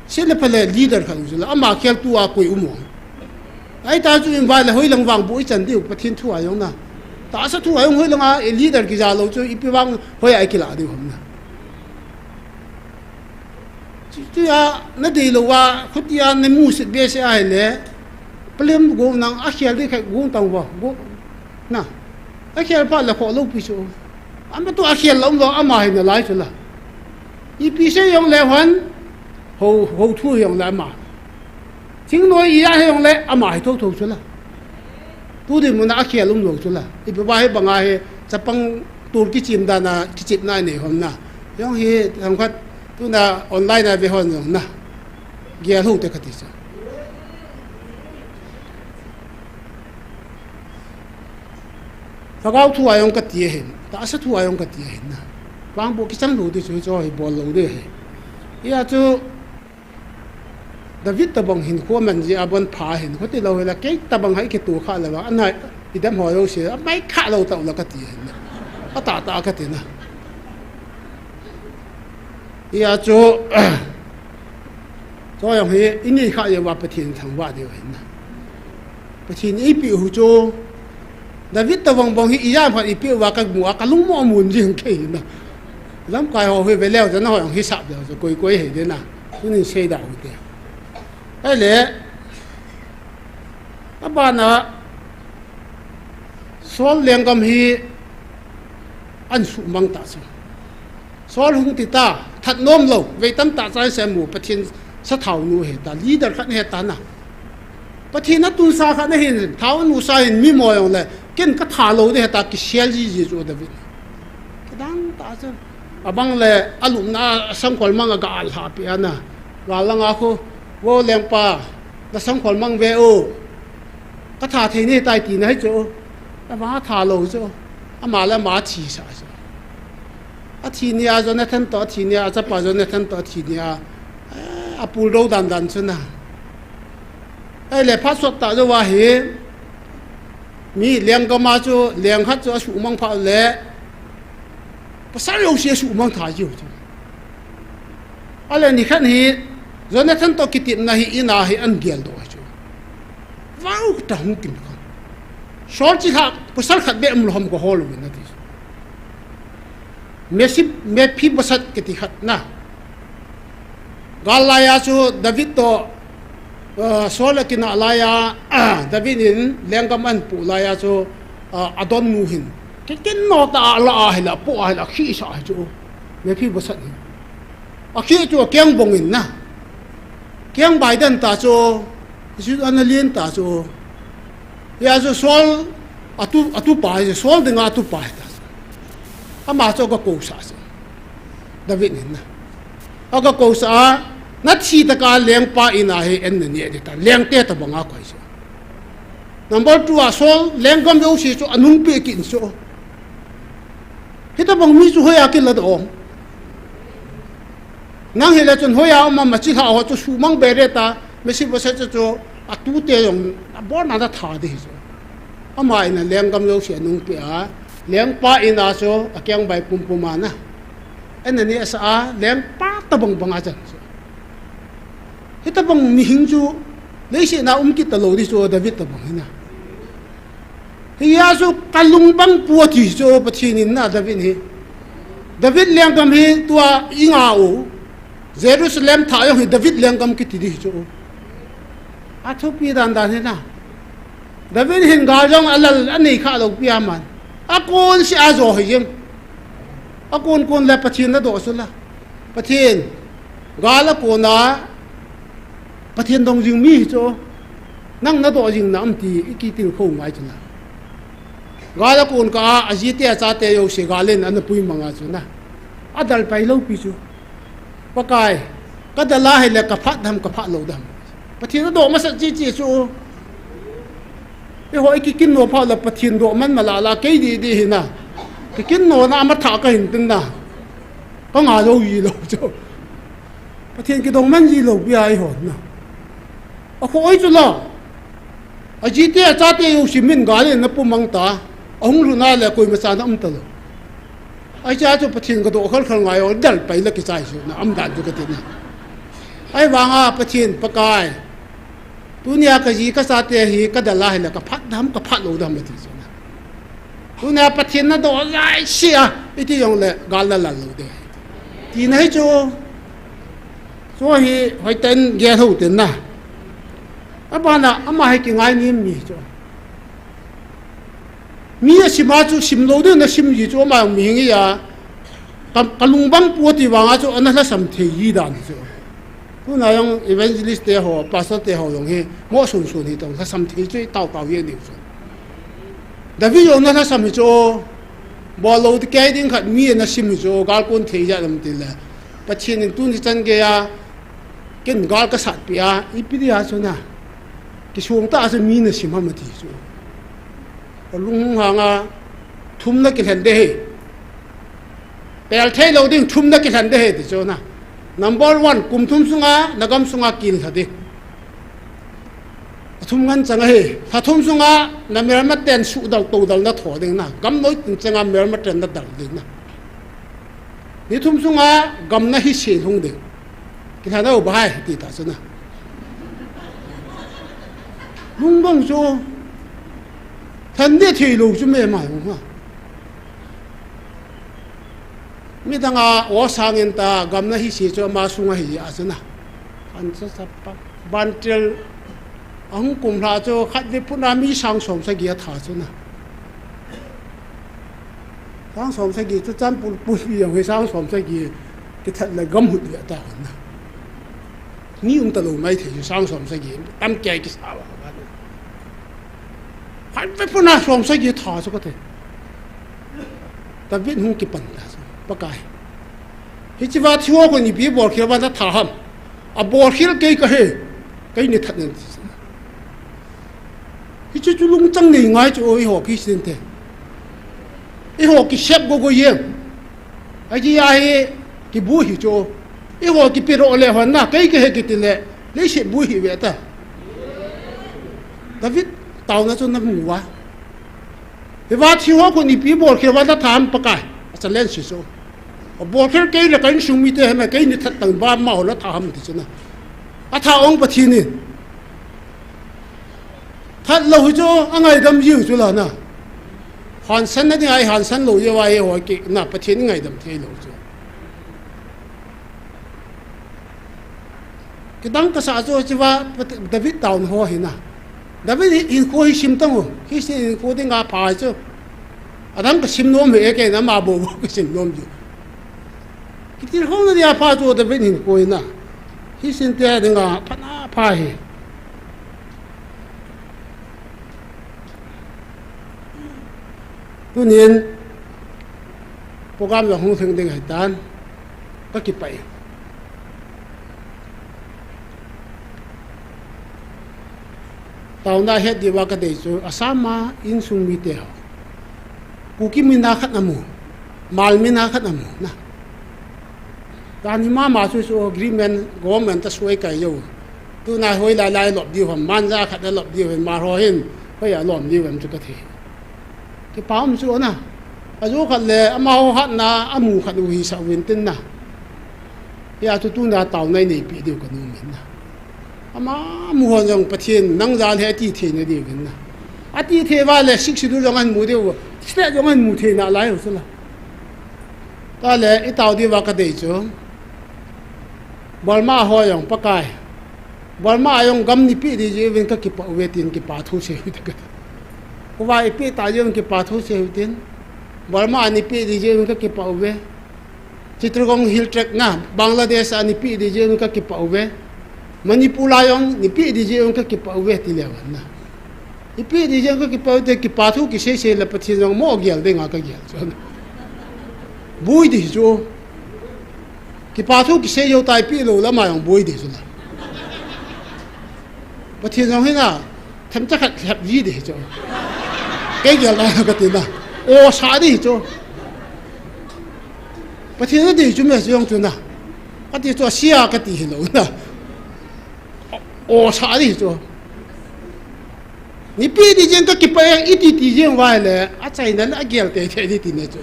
Se le pha le leader khat u chu la, ama khel tu a koi um o. Ahi ta chu in vai le hoi lang vang bu i chan diu, Pathen thu a jong na. Tahsa thu a jong hoi lang a, e leader kija lou chu, ipi vang hoi a i kila diu ham na. Chu, chu a, na dei lou a, khuti a, na mu sit be se a hi le. Palem go nang a khel dei khai go tang va, go. Na, a khel pha le kho lou pi chu. Ama tu a khel lou lou ama hi na lai chu la. Ipi se jong le hon, ho, ho thu jong le ama. Thingnoi ija hijongle, ama hi thotho chu la. Tu dinmun a akhel umlou chu la. Ipi ba hi banga hi, chapang tur kichim dan a, kichimna inei hon na. Jong hi, themkhat, tuna online a ve hon jong na. Gel hou te kati chu. Lhagao thu a jong kati ahin, tahsa thu a jong kati ahin na. Vangboh kichang lou ding chu, chu hi bol lou ding ahi. Hia chu David tabang hin kho man ji a bon pha hin, kho tilou hila kei tabang hai kei tu kha lou va, anai, idam ho lou se, amai kha lou tau la kati ahin na. Atah tah kati na. Hia chu, chu jong hi, ini kha jeh uva Pathen thangvah diu ahin na. Pathen eipeh u chu, David tabang bang hi ijat phat eipeh uva kamu a kalung mo mun jing kei na. Lamkai ho hi ve leu jana ho jong hisap leu ja koi koi hei de na. Tunin sei da u te. Ahile, abana Saul lenggam hi an sumang ta chu. Saul hung ti ta, that nom lou, vei tam tah chai se mu, Pathen sathau nu ahi ta, leader khat ahi ta na. Pathen atun sa khat ahin, thau anu sa hin mi mo jong le, ken ka tha lou ding ahi ta, kisel ji ji chu David. Kidang ta chu. Abang le, alupna, asangkhol mang aga al ha pi ana. Gal langa khu, vo lengpa, na sangkhol mang ve u. Ka tha thei ni tai ti na hi chu. Ama tha lou chu. Ama le ama thi sa chu. Athi nia Jonathan to athi nia, achapa Jonathan to athi nia. Eh, apul do dan dan chu na. Ahile phat sot ta jou va hi. Mi lenggam a chu, leng khat chu asumang phat le. Pasal jouse asumang tha jiu chu. Ahile nikhat hi, Jonathan to kitepna hi in a hi an gel doh chu. Vau ta hung kim kha. Saul chilhah pasal khat beh um lou ham ka hol uvin ati. Mesi-, Mephibosheth kiti khat na. Gal lai a chu David to, uh, Saul akinah lai a, David in lenggam ahin pu lai a chu, uh, adon nu hin. Kikin no ta a la a hi la, pu a hi la, khi sa hi chu. Mephibosheth hin. Akhi chu akeng bong in na. Keng bai den ta chu, chu ana lien ta chu. Hia chu Saul atu, atupa hi, Saul dinga atupa hi ta chu. Ama chu aga kousah chu. David in na. Aga kousah a, na thi tah a lengpa in a hi en na ne di ta. Lengte tabang a koi chu. Number two a Saul lenggam jouse chu anung pe kin chu. Hitabang mi chu hoiya kiladoh. Nang hile chun hoiya um am, achilhah ho chu sumang be re ta, Mephibosheth chu, chu atute jong, abon a na tha di hi chu. Ama in a lenggam jouse anung pe a, lengpa in a chu, akeng bai pumpum a na. En a ne sa a, lengpa tabang bang a chan chu. Hitabang mihing chu, leiset na um kit ta lou di chu, David tabang hi na. Hia chu kalung bang pu ati chu Pathen in na David hi. David lenggam hi tua i nga u. Jerusalem thah jong hi David lenggam kiti di chu. Athupi dan dan hi na. David hin gal jong alal anei kha lou pi a man. Akon si a jo hi jing. Akon kon le Pathen na doh chu la. Pathen, gal a kona, Pathen dong jing mi hi chu, nang na doh jing na am ti, i kitil kho ngai chu na. Gal a kon kah a, ajite achate jouse gal in ana pui mang a chu na. Adal pai lou pi chu. Pakai, ka dal a hile ka phat dam, ka phat lou dam. Pathen a doh masat chi chi chu. Eiho i kikin no pha la Pathen doh man ma la la kei di di hi na. Kikin no na ama tha ka hin tin na. Ka nga lou ji lou chu. Pathen kidong man ji lou pi a eiho na. Akho oi chu la. Ajite achate jouse min gal in ana pui mang ta. Ahung lhun a le koima cha na um ta lou. Ahi cha chu Pathen ka doh khal khal ngai o, dal pai la kichai chu na, am dan chu ka ti na. Ahivang a Pathen Pakai. Tunia ka ji ka chate hi ka dal a hile ka phat dam, ka phat lou dam ti chu na. Tunia Pathen na doh lai si a, iti jong le gal la lal lou de. Ti na hi chu. Chu hi hoiten gel hou tin na. Abana, ama hi kingai nim mi chu. Mi asim a chu sim lou ding na sim ji chu ama mihing hi a. Ka, ka lung bang pu ati vang a chu ana lhasam thei ji dan chu. Tuna jong evangelist te ho, pastor te ho jong hi, mo sun sun hi tong, lhasam thei chu i tao tao hi a ding chu. David jong na lhasam hi chu, bol lou ti kei ding khat mi na sim hi chu, gal kon thei ja lam ti le. Pathen in tuni chan gei a, ken gal ka sat pi a, ipi dia chu na. Kisung ta chu mi na sim ham ti chu. Ka lung hung hang a, thum na kilhen de hi. Pel thei lou ding thum na kilhen de hi ti chu na. Number one, kum thum sunga, na gam sunga kil lha ding. A thum ngan chang a hi. Lha thum sunga, na melma ten su dal to dal na tho ding na. Gam noi tin chang a melma ten na dal ding na. Ni thum sunga gam na hi se lhung ding. Kilha nau ba hai ti ta chu na. Lung bang chu. Than de thei lou chu me mai hung ha. Mi dang a o sang in ta gam na hi se chu ama sunga hi a chu na. An sa sa pa. Ban tel a hung kum hla chu khat ve puna mi sang som sagi a tha chu na. Sang som sagi chu chan pul pul pi jong hi sang som sagi kithat le gam hut ve ta hon na. Mi um ta lou mai thei chu sang som sagi tam kei kisa va. Khat ve puna som sagi tha chu ka te. David hung kipan ta chu. Pakai. Hichi va thi ho kon ipi bol khel va na tha ham. A bol khel kei ka he. Kei ni that nen. Hichu chu lungchang nei ngai chu o, eiho Christian te. Eiho kisep go go yeng. Aji a hi kibu hi chu. Eiho kipi ro le hon na, kei kihe kiti le, le se bu hi ve ta. David tauna chu na mu va. Hiva thi ho kon ipi bol khel va na tha ham Pakai. A challenge si chu. A bol khel kei le ka insung mite hena kei ni that tang ba ma ho la tha ham ti chu na. A tha ong Pathen in. That lou hi chu a ngaidam jiu chu la na. Hansan na ding ai hansan lou jeh a eiho ki na Pathen ngaidam thei lou chu. Kidang kasa chu chiva Pat-, David tauna ho hi na. David hi hinkho hi sim tang u. Hi si hinkho ding a pha chu. Adang ka sim nom hi e kei na ma bo bo ka sim nom ju. Kitil khom na dia pha chu David hinkho hi na. Hi sin te ding a pha na pha hi. Tunin program jong hung theng ding ahi tan, ka kipah e. Taona het diuva ka dei chu, Assam a insung mite ho. Kuki min a khat na mu, Hmar min a khat na mu na. Tani mama chu chu agreement government a suai kai jou. Tuna hoi lai lai lop diu ham, manja khat a lop diu ham, Hmar ho hin hoi a lom diu ham chu ka thei. Kipa um chu na. Ajo khat le amaho hatna amu khat u hi sa uvin tin na. Hia chu tuna taona i neipi diu ka nom in na. Ama mu hon jong Pathen nang jal hi ati thei na diu vin na. Ati thei va le Sixth Schedule jong ahin mu diu, state jong ahin mu thei nalai u chu la. Tale i tao diuva ka dei chu. Burma ho jong Pakai. Burma jong gam nei pe di jeh uvin ka kipah uve tin kipa thu sei u te ka. Kuva i pe ta jeh uvin kipa thu sei u tin. Burma nei pe di jeh uvin ka kipah uve. Chittagong Hill Tract na, Bangladesh a nei pe di jeh un ka kipah uve. Manipur a jong nei pe di jeh un ka kipah uve ti leu hen na. Nei pe di jeh un ka kipah uve ti kipa thu kisei sei le Pathen jong mo gel ding a ka gel chu. Boi di chu. Kipa thu kisei jou tai pe lou le ama jong boi di chu la. Pathen jong hi na, themcha khat lhep ji di chu. Kei gel na ka ti na. O sa di chu. Pathen na di chu me jong chu na. Ka ti chu sia ka ti hi lou na. O sa di chu. Nei pe di jeng ka kipah e, i ti ti jeng vai le, achaina le agel tei tei di ti ne chu.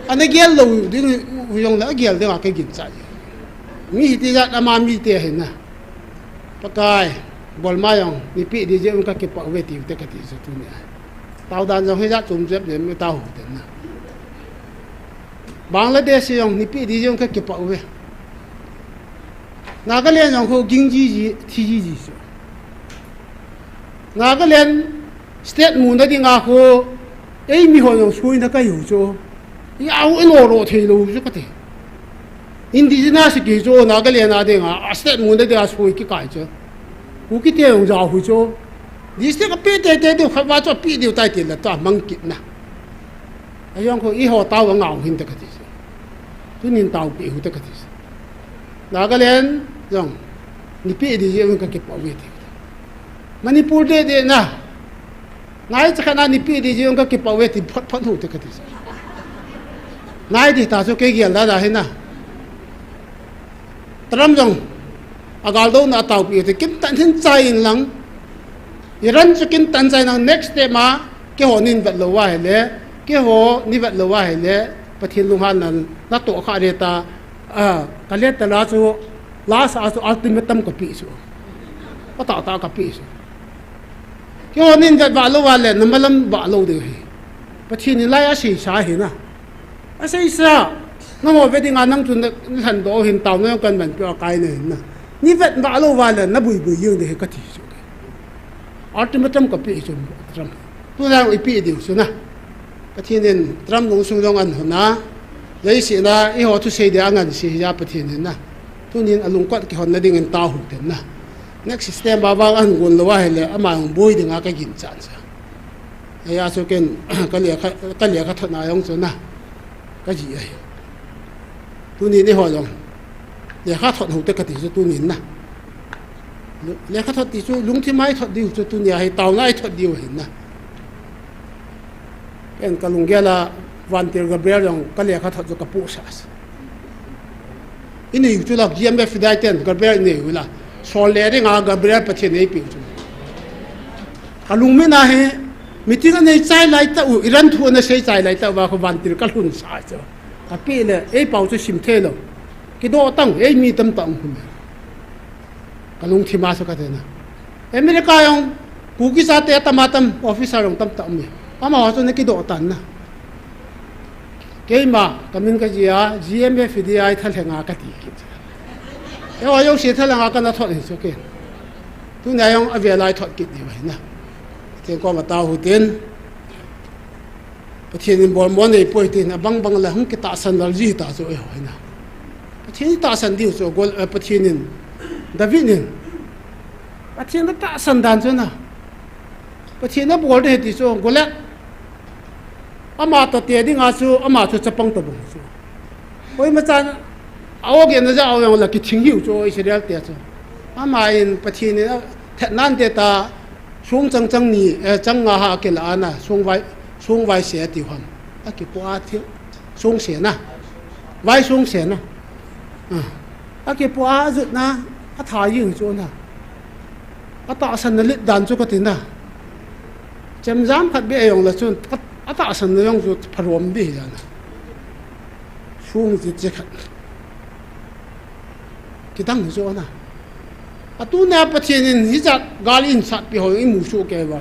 Ana gel lou ding u jong le agel ding a ka gin cha. Mi hi ti jat ama mite hi na. Pakai, Burma jong, nei pe di jeh un ka kipah uve ti u te ka ti chu tuni a. Tao dan jong hi jat chom jep le mi tao hu te na. Bangladesh jong, nei pe di jeh un ka kipah uve. Nagaland jong khu ging ji ji, thi ji ji chu. Nagaland state mu na ding a khu, ei mi ho jong suina ka hiu chu. I au i lo ro thei lou chu ka ti. Indigenous kiti chu Nagaland a dinga, a state muna dinga sui kikai chu. Kukite jong jaohui chu. District a pe teitei diu khat va chu pe diu tai tile tua mang kitna. Ajong khu eiho tao angah u hinte kati chu. Tunin taopi u hite kati chu. Nagaland jong, nei pe ding jeh un kakipah uve ti. Manipur dehdehna. Ngai chakhat na nei pe ding jeh un kakipah uve ti photphot u hite kati chu. Nai ding ta chu kei gel da da hina. Trump jong, agaldouna ataopi u hite, kintan hin chai in lang. Iran chu kintan chai in lang, next step ma, keiho nei vet lou uva ahile, keiho nei vet lou uva ahile, Pathen lunghanna natoh kha ding ta, a, ka letter a chu, last a chu ultimatum kape chu. Patah tah kape chu. Keiho nei vet vah lou uva le, namalam vah lou ding ahi. Pathen in lai aseisa ahina. Aseisa, nangho ve dinga nang chu na, nalhendoh u hin taona jong kahin manpeh u akai nahin na. Nei vet vah lou uva le, nabuibui jeng ding ahi kati chu. Ultimatum kape chu, Trump. Tuna jong ipe diu chu na. Pathen in Trump lungsung jong ahin hon a. Leiset a, eiho thusei dia angansei hija Pathen in na. Tunin alungkot kihonna dingin taohu hite na. Next step a vang ahin gon lou uva ahile, ama jong boi dinga kaginchat chu. Hijeh a chu ken, ka lekha, ka lekha thotna jong chu na. Kajih ahi. Tunin eiho jong. Lekha thot u hite kati chu tunin na. Lekha thot ti chu lungthim a ithot diu chu tunia hi taona a ithot diu ahin na. Ken kalunggel a vantil Gabriel jong ka lekha thot chu kapohsah. Inei u chu la G M F dai ten Gabriel inei u la. Sol le dinga Gabriel Pathen in eipeh u chu. Kalungmin a hi meeting anei chai lai tah u, Iran thu anasei chai lai tah uva khu vantil kalhunsah chu. Kapeh le, eipao chu sim thei lou. Kidoh tang, eimi tamtah um khu me. Kalungthim a chu kati na. America jong, Kuki chate atam atam, officer jong tamtah um e. Amaho chu nakidoh tan na. Keima, kamin kajih a, G M F D I thalheng a kati kit. Eiho jouse thalheng a kana thot hi chu ken. Tunia jong avel a ithot kit diu ahi na. Pathen koma taohu hitin. Pathen in bolmo neipoi tin, abang bang le hung kitahsan lal ji ta chu eiho hi na. Pathen in tahsan diu chu, Gol-, eh, Pathen in, David in. Pathen in atahsan dan chu na. Pathen in abol ding ahi ti chu, Goliath. Ama toh te dinga chu, ama chu chapang tobang chu. Koima chan, a-awgin ajah u jong le kithing hiu chu, Israel te chu. Ama in Pathen in athat nan te ta, song chang chang ni, eh, chang nga ha akilah a na, song vai, song vai se ati u ham. Akipoh a thil, song se na. Vai song se na. Ah. Akipoh a ajut na, atha jing chu na. Atahsan na let dan chu kati na. Chemjam khat beh jong le chun, a, atahsan na jong chu pharom ding ahi na. Song chu che khat. Kidang hi chu na. Atunia Pathen in hijat gal insatpi ho imu soh kei uva.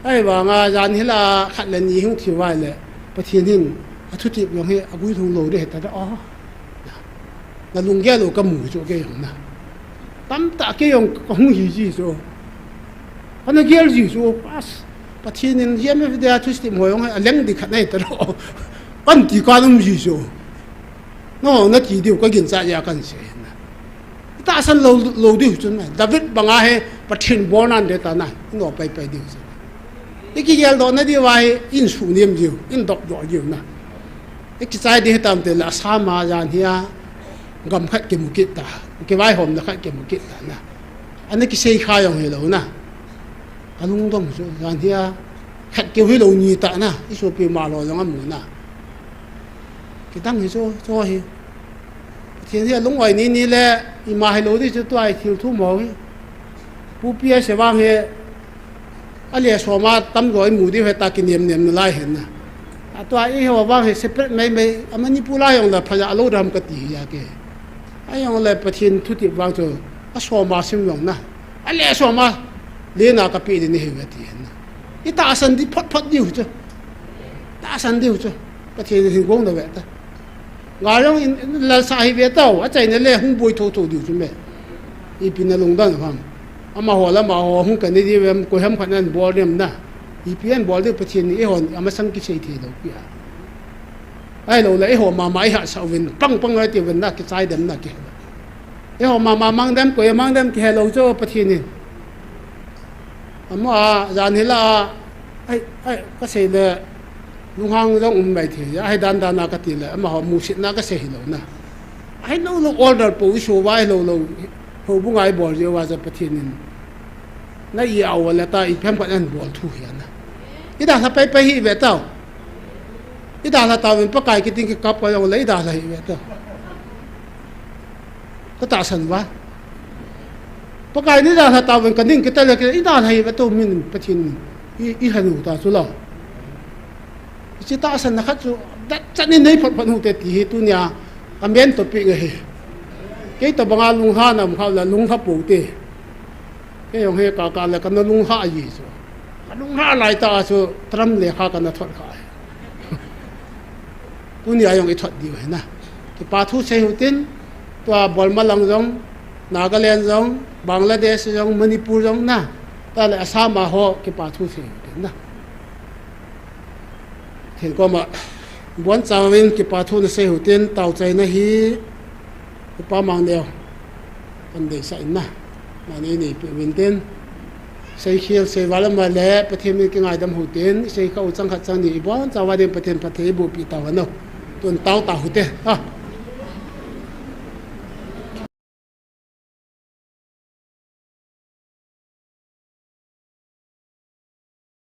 Ahivanga jan hila khat le ni hung thi uva le Pathen in athutep jong hi aguilhung lou ding ahi ta da. Oh. Nalunggel u kamu chu kei jong na. Tamtah kei jong kahung hi ji chu. Kana gel ji chu. Pas. Pathen in G M F D I a thusei mo jong hi aleng ding khat nei ta lo. Kan ti kan um ji chu. No, nati diu kaginchat jeh a kahin sei na. Itahsan lou, lou diu chun na. David banga hi Pathen bol nan ding ta na. No pai pai diu chun. Ikigeldoh na diu ahi, insuh nem diu, indop doh diu na. Ikichai ding hitam tile asam a jan hia, gam khat kimu kit ta, kivaihomna khat kimu kit ta na. Ana kisei kha jong hilou na. Alungdong chu jan hia, khat keu hilou ni ta na, isopi malo jong amu na. Kidang hi chu, chu hi. Pathen hi alung oi ni ni le, ima hilou ding chu tua hi thil thum ho hi. Pu P S vang hi, ale som a tamjo imu diu ahi ta kinem nem nalai ahi na. Atua eiho vang hi separate mei mei, a Manipur lai jong le phaja lou dam kati hi ja ke. Ajong le Pathen thutep vang chu, asom a sim jong na. Ale som a, lena kapeh ding nahi uve ti ahi na. Itahsan ding phot phot diu chu. Tahsan diu chu. Pathen in hin gong na ve ta. Nga jong in, in lalsah hi ve tao, achaina le hung boi tho tho diu chu me. Ipi nalungdon ham. Amaho le amaho hung kani diu em, koi ham khat nan bol dem na. Ipi an bol diu Pathen in eihon, amasang kisei thei lou pi a. Ahilou le, eiho mama ihat sah uvin, pang pang lai ti uvin na, kichai dem na ki. Eiho mama mang dem, koi mang dem kihe lou chu Pathen in. Ama, jan hi la, ai, ai, kasei le, lunghang jong um mai thei, ahi dan dan a kati le, amaho musit na kasei hilou na. Ahilou lou order po iso va ahilou lou, houbung a ibol jeh uva chu Pathen in. Na i au le ta i phem khat an bol thu hi ana. I dalha pai pai hi ve tau. I dalha tauvin Pakai kiting kikap ka jong le i dalha hi ve tau. Ka tahsan va. Pakai ni dalha tauvin ka ning kita le ki i dalha hi ve tau min Pathen i, i hanu ta chu lo. Hiche tahsanna khat chu, dat chan in nei phot phot u te ti hi tunia, a main topic ahi. Kei tobanga lunghan a um kha le lungha pou te. Kei jong hi ka, ka le kana lungha ahi chu. Ka lungha lai ta chu Trump lekha kana thot kha ahi. Tunia jong i thot diu ahi na. Kipa thu sei u tin, tua Burma lang jong, Nagaland jong, Bangladesh jong, Manipur jong na. Ta le Assam a ho kipa thu sei u tin na. Thil koma, buan chauvin kipa thu na sei u tin, tao chaina hi, Upa Mangneo, an deisah in na, mani nei pe uvin tin, sei khel, sei val ama le, Pathen min kingaidam u tin, sei kha u chang khat chang ni, i buan chauva din Pathen phatthei i boh pi tau hen o, tun tao ta u te, ha.